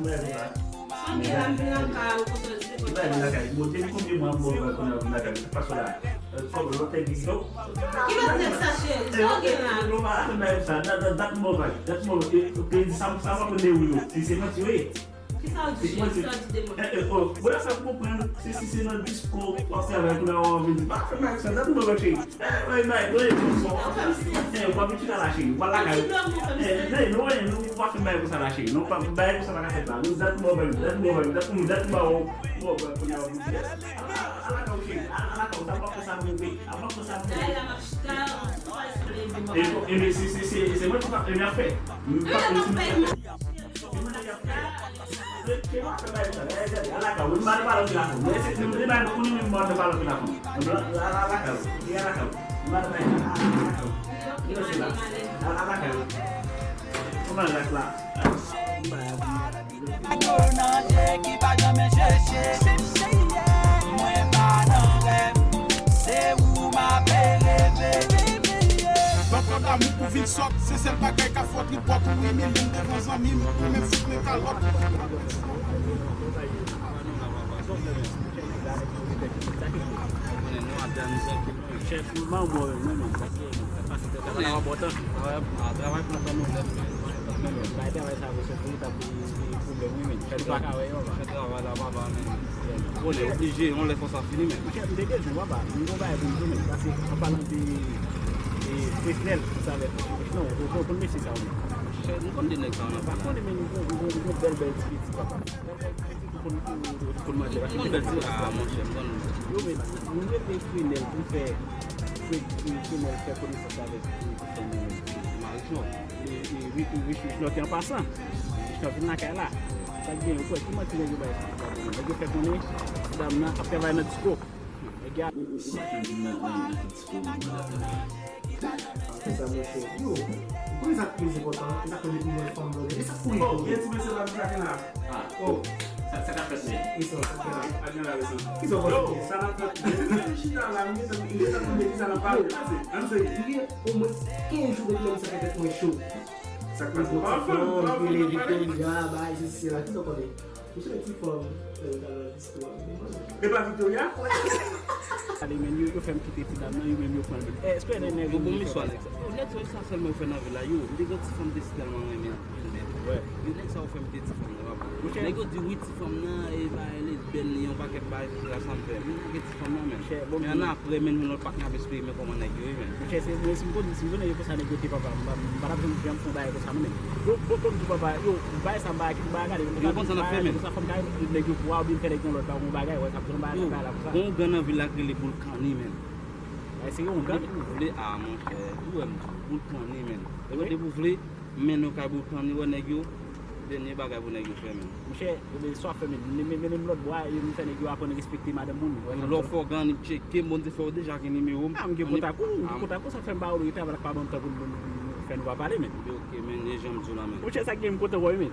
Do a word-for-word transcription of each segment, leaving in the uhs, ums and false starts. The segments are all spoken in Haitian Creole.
Mwen la, m vin lakay ou konsa, se pa vin lakay. Bon, depi konbyen mwa m bon, mwen konnen vin lakay. Sa k pase la? Kòm lòt nèg ki yo. Ki lòt nèg sa, cheri? Sa w gen la? Non, pa afè bagay sa. Dat, dat, dat mwen bay. Dat mwen bay. E, e, sa, sa pa konn de ou yo. Si se manti, wi. Kisa w di, cheri? Kisa w di de mwen? Eh, eh, oh, bon, sa m konprann, se si se nan disko w ap travay, kounye a w ap vin di, "Pa fè bagay sa, dat mwen bay, cheri." Eh, bay, bay, bay, bon, bon. Eh, w ap vin chita la, cheri. W al lakay ou. Eh, non, non, non, w pa fè bagay konsa la, cheri. Non, pa, bagay konsa pa ka fèt la. Non, dat mwen bay, dat mwen bay, dat mwen, dat mwen bay, w, w bay, kounye a w ap vin di, "Ala, ala lakay ou, cheri. Ala, ala lakay ou, sa pa konsa mwen, wi. Ala konsa mwen." Dayè la, m ap chita, ou pa espere vin. E, e, e, se, se, se, se mwen ki pa, e, m ap fè. M pa, m ap fè. Nan je ki pa janmen chèche. Mwen pa nan rèv, se ou m ape reve. Bankòt damou ou vin sòt, se sèl bagay k ap fè w tripòt. Ou imilye m devan zanmi m, ou menm fout men kalòt. Chèf, m ban w bò, wi, men, sa se, sa pase tèt la, la w ap bò tan. Travay, a, travay pran tan nou, men, men, bay travay sa, se pou li ta pou, pou, pou pwoblèm, wi, men. Chèf, ou pa ka wè yo, papa. Fè travay la, papa, men. Bon, lè oblije, yon lè fò sa fini, men. Chèf, m te bezwen, papa. M gon bagay pou m di w, men. Paske, an palan de, de Fresnel, sa vè, non, ou, ou konn mesye sa, wi. Chèf, m konn de nèg sa, nan pa konnen, men, m gon, m gon, m gon bèl, bèl ti piti, papa. Ou konn, ou, ou konn manje la. M konn bèl ti, a, monchè, m konn. Yo, men, nou rele Frenèl pou fè, Fre-, Frenèl fè konesans avèk, e, ti fanm nan. Marisnon. E, e, wi, wi, Richnò te an pasan. Richnò vin lakay la. Sa k gen, ou kwè, ki manti nèg yo bay? Nèg yo fè konnen, ti dam nan ap travay nan disko. Nèg yo ap Ou, ou, ou pa janm vin nan, nan, nan disko, nan, nan, nan. Sa, monchè. Yo, ou konnen sa k pi enpòtan, e sa k fè depi mwen fanm blòdè. E sa k kouri. Oh, gen ti mesye la, sa gen la. Ah, oh. Sa, sa k ap fèt, men? Wi, sa, sa k fèt la. A gen la, wi, sa. Ki sa w panse? Yo, sa n ap fèt. Depi lè m chita la, m gentan, m gentan tande ki sa n ap pale. Pase, ann seri. Li gen omwen kenz jou depi lè m sa fè tèt mwen cho. Sa k pase? Anpil fanm, anpil fanm, Victoria, bagay, sesi, sela. Ki sa w konnen? Ou se ti fanm, euh, nan listwa. E pa Victoria? Ale, men, yo, yo fè m kite ti dam nan, yo menm yo pran l. Eh, èske nèg nèg yo bon, miswa nèg sa. Yo nèg sa, sa sèlman yo fè nan vil la, yo. M te gen ti fanm m te si tèlman renmen anpil, men. Yo nèg sa yo fè m kite ti fanm nan, papa. Nèg yo di wi, ti fanm nan, e pa lesbyèn li, yon pakèt bagay, sa m fè. M lage ti fanm nan, men. Men ann apre, men, yon lòt patnè ap espere, men kòman nèg yo ye, men. Monchè, se, mwen, si m konn, si m konnen yo konsa nèg yo te, papa, m pa, m pa t ap janm, janm fè yon bagay konsa, non, men. Yo, bon, konn di papa, yo, bagay sa m pa, m pa gade, m pa gade konsa fè, men. Konsa fò m gade nèg yo pou a, oubyen fè nèg yon lòt bagay, yon bagay, wè, sa pran bagay, bagay la konsa. Gon gang nan vil la k rele Boul Kanni, men. Ay, se yon gang? Depi w vle, a, monchè, ou wè m di w, Boul Kanni, men. Depi w vle, men nou kay Boul Kanni, wè nèg yo, dènye bagay pou nèg yo fè, men. Monchè, e, swa fè, men, men, men, men m lòt bò a, e, m fè nèg yo aprann respekte madanm moun. Lè w fè w gang, li tcheke m, bon, m te fè w deja gen nimewo m. A, m gen kontak ou, m gen kontak ou, sa fè m ba ou, li travay la pa ban m tan pou n, pou n fè nou pa pale, men. Ok, ok, men, e jan m di w la, men. Monchè, sa k gen m kontan wè w, men.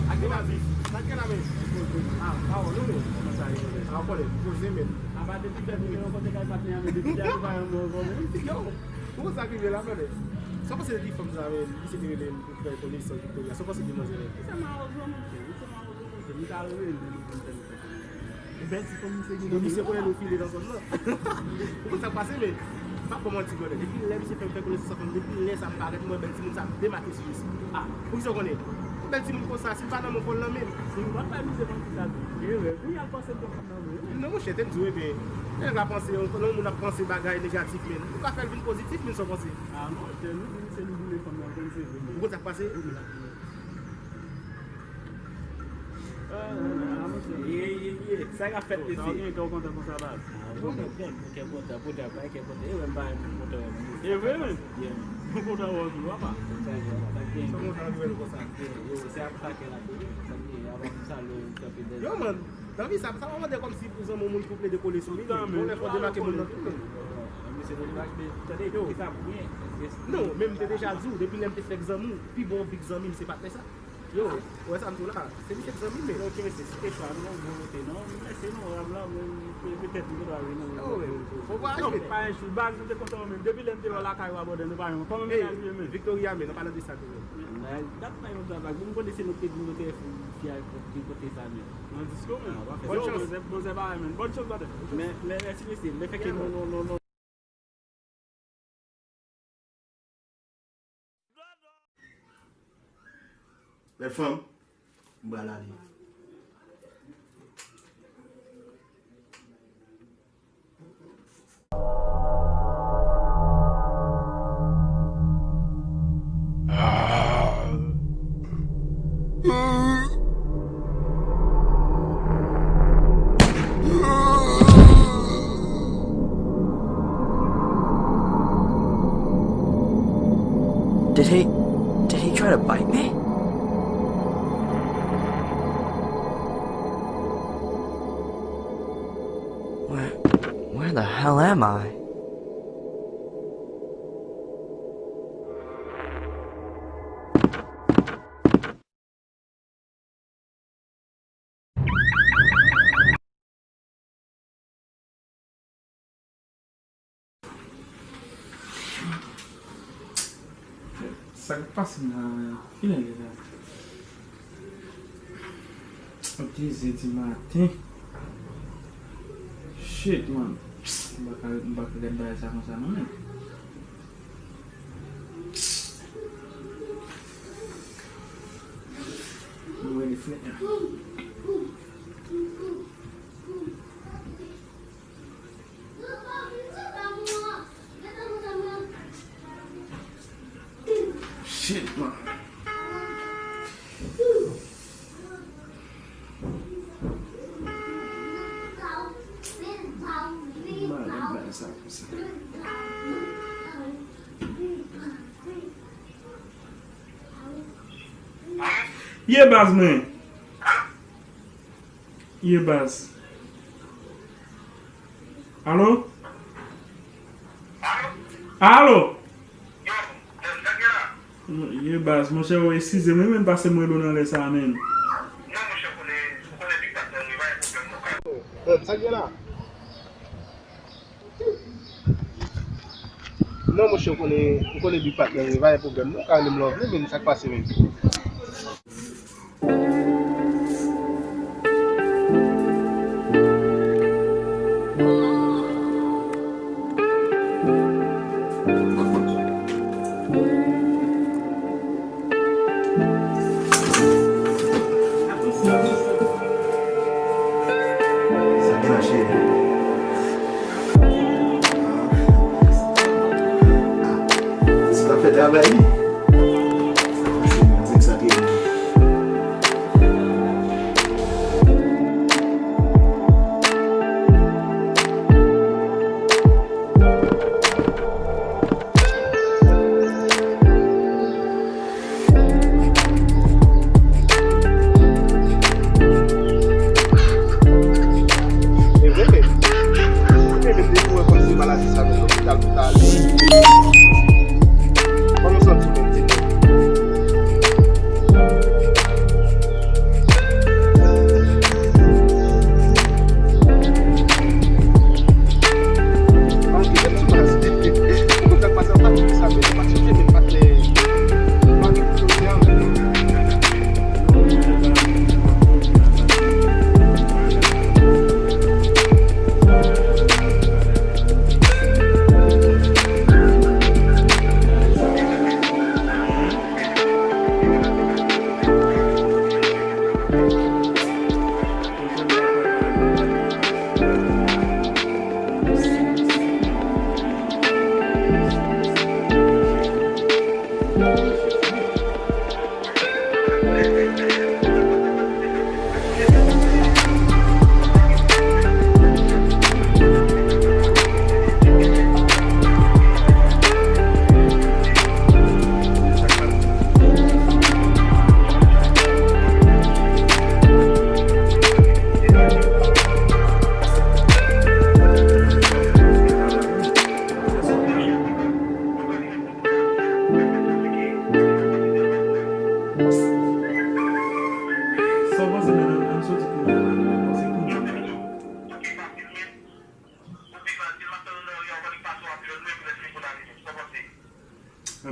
Ak de la vi. Sa k gen la, men? A, pawòl ou, men. Kòman sa ye, men? A, kòlè, poze, men. Apa depi fèt ou gen yon kote kay patnè a, men depi fèt ou pa yon bon ankò, men. Yo, ou konn sa k rive la, men? Sa w panse de ti fanm sa, men, misye te rele m pou fè konesans Victoria. Sa w panse de manzè la? Sa mawozo, monchè. Wi, sa mawozo, monchè. Li ka rele m pou m fè l. Bèl ti fanm misye gen. Bon, misye konnen nou file nan zòn nan. Ou konn sa k pase, men m ap ba w manti, brother. Depi lè misye fè m fè konesans ak fanm, depi lè sa m parèt, m wè bèl timoun sa ap demake sou misye. A, poukisa w konnen? Yon bèl timoun konsa, si l pa nan men w, fò l nan men m. Si w pa bay misye manti sa tou. E vre, wi, al panse l te fanm nan vre. Non, monchè, te m di w, ebyen, lè nèg la panse, lè yon moun ap panse bagay negatif, men ou ka fè l vin pozitif, men sa w panse. A, non, se nou di misye nou boule fanm nan, konn se vre, men. Ou konn sa k pase? Wi, men. Ye, ye, ye. Sa k ap fèt, mesye? Sa w gen kè w kontan konsa, baz? Mwen kontan, mwen kè kontan, kontan, pa kè kontan. E wè m pa menm kontan wè moun. E vre, men? Yeah. Mwen kontan wè w tou, papa. Sa gen, sa gen. Sa kontan wè l konsa. Yo, se ap sa kè la, tou. Sa gen, avan m salye w, kanpe dèyè. Yo, man, nan vi sa, sa pa mande kòmsi pou zanmi w moun pou plede kole sou li, men yon lè fò demake moun nan tou, men. Misye te demake, tande, yo. Ki sa pou mwen? Non, men m te deja di w, depi lè m te fèk zanmi w, pi bon big zanmi m se patnè sa. Yo, ou wè sa m di w la? Se misye k zanmi m ye. Ok, mesye, si te chwa nou, bon kote non. Mèsi non, rab la, men pe- petèt nou te dwa vin nan. Yo, men, bon vwayaj, non, men pa enjou, baz, nou te kontan menm. Depi lè m te wè w lakay ou abòde, nou pa menm. Kòman mennaj ou ye, men? Victoria, men, an palan de sa tou, men. Men, dat pa yon travay. Bon, m konnen se nou k te di nou te fè fi a kote, kote sa, men. Nan disko, men. Ah, w ap fè sa. Bòn chans. Bon, bon, bon, men. Bòn chans, brother. Men, men, mèsi, mesye. Le fè ke nou, nou, nou, nou Bèl fanm, m pral ale. Did he, did he try to bite me? Where, where the hell am I? Sa k pase nan kilè li la? Ap dize di maten. Shit, man. M pa ka, m pa ka gad bagay sa konsa non, men. Mwen li fè. Shit, man. Man, m pa sa konsa. Ye baz mwen. Ye baz. Alo? Alo? Ye baz, monchè, w eskize m wi, men pase m rele w nan lè sa a, men. Non, monchè, konnen, ou konnen Big Patnè wi, pa gen pwoblèm non. Sa k gen la? Non, monchè, ou konnen, ou konnen Big Patnè wi, pa gen pwoblèm non, ou ka rele m Lovely, men sa k pase menm? Sa gen la, cheri? Ah, se pa fè travay li. Sa fasil, di m sa gen. E vre, men. Mwen menm depi mwen konn se maladi sa, men lopital pou ta ale. Kòman w santi w?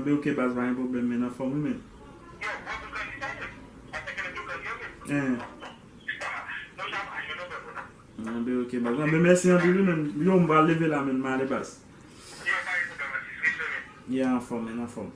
Anben, ok, baz, pa gen pwoblèm, men anfòm wi, men. Eh. Anben, ok, baz. Anben, mèsi anpil wi, men. Yo, m pral leve la, men, m ale, baz. Yeah, anfòm, men, anfòm.